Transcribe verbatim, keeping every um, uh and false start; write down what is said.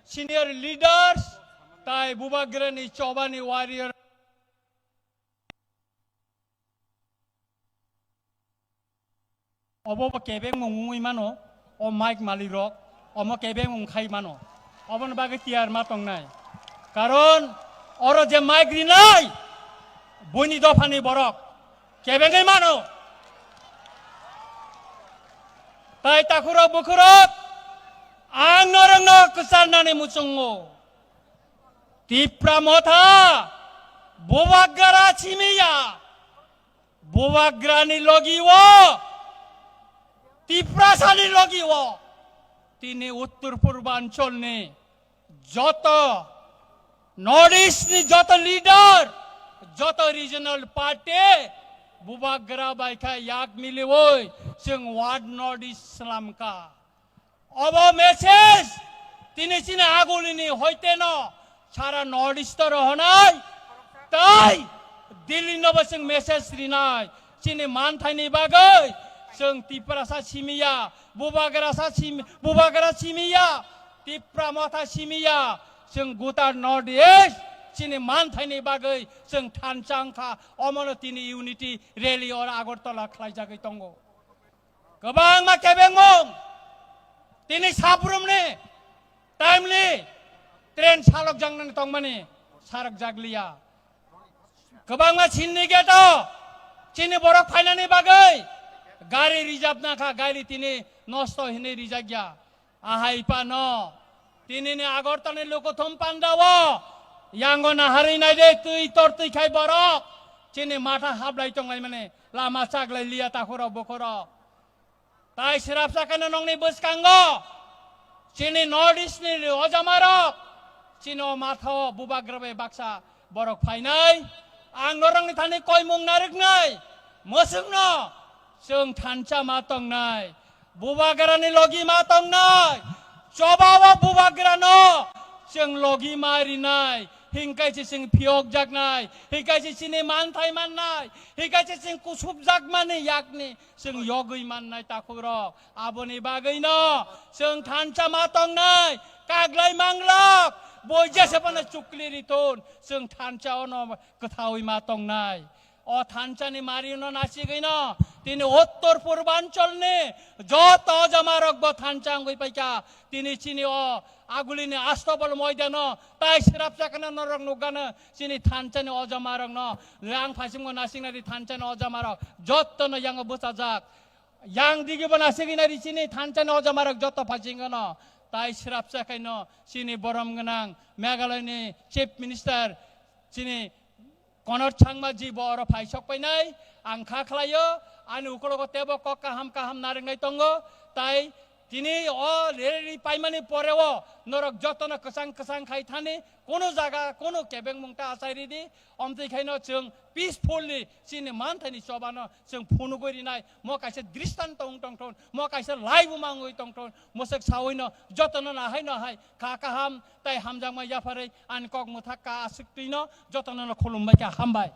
senior leaders, tai Bubagrani chobani warrior. Obo bo kebengmung wngwi mano, o mic malik rok, omo kebengmung khai mano. Oboni bagwi tiyar ma tongnai. Karon oro je mic rinai, buini dophani borok kebengwi mano. Tai takhurok bukhurok, ang norokno kwcharnani muchungo. Tipra Motha, Bubagra simiya, Bubagrani logi o, Tiprasani logi o, tini Uttor Purbancholni joto North East ni joto leader, joto regional party Bubagra bai kha yak miliwi chwng One North East slamkha. Obo message tini chini agulini hoiteno sara North East o rohonai tai Delhi no bo chwng message rinai chini manthaini bagwi chwng Tiprasa simiya, Bubagrasa simi, Bubagra simiya, Tipra Motha simiya, chwng gutar North East chini manthaini bagwi chwng thansa wngkha, omono tini unity rally oro Agartala khlaijagwi tongo. Kwbangma kebengmung tini sabrumni timely train salokjaknani tongmani sarokjakliya. Kwbangma chini gate o chini borok phainani bagwi gari reserve nakha, gari tini nosto hinwi rijakya. Ahai phano tinini Agartalani Lukuthum Panda o yango naharwi naide twi tor twi khai borok chini matha hablai tonglaimani lama chaglai liya takhurok bukhurok. Tai srapsa kheno nongni bwskango chini North East ni ojamarok chini o matha o Bubagra bai baksa borok phainai. Ang norokni thani koimung narwknai, mwswkno chwng thansa ma tongnai, Bubagrani logi ma tongnai, choba o Bubagrano chwng logi ma rinai, hinkai se chwng phiyokjaknai, hinkai se chini manthai mannai, hinkai se chwng kusupjakmani yakni chwng yogwi mannai takhurok. Aboni bagwino chwng thansa ma tongnai, kaglai manglok, boi jese phano chukli rithun, chwng thansa ono kwthawi ma tongnai. O thansani marino nasigwino tini Uttor Purbancholni joto ojamarokbo thansa wngwi paikha. Tini chini o agulini Astobol moidano tai srapsa kheno norok nukgano chini thansani ojamarokno rang phaisingmo nasingnadi thansani ojamarok jottono yango bwchajak. Yang digibo nasigwi nai di chini thansani ojamarok joto phaisingno. Tai srapsa khaino chini borom gwnang Meghalaya ni Chief Minister chini Konor Sangma ji bo oro phai sok painai. Ang kha khlaio, ani ukologo tebo kok kaham kaham narwknai tongo. Tai tini o rally paimani poreo norok jotono kwchang kwchang khai thani, kono jaga kono kebengmung ta achai ridi. Omtwi khaino chwng peacefully chini manthaini chobano chwng phunugwi rinai, mo kaisa dristanto wng tongthon, mo kaisa laibuma wngwi tongthon, mwswk sawino jotono nahai nahai kha kaham tai hamjakma yapharwi ani kok mwthak ka aswk twino jotono khulumbai kha, hambai.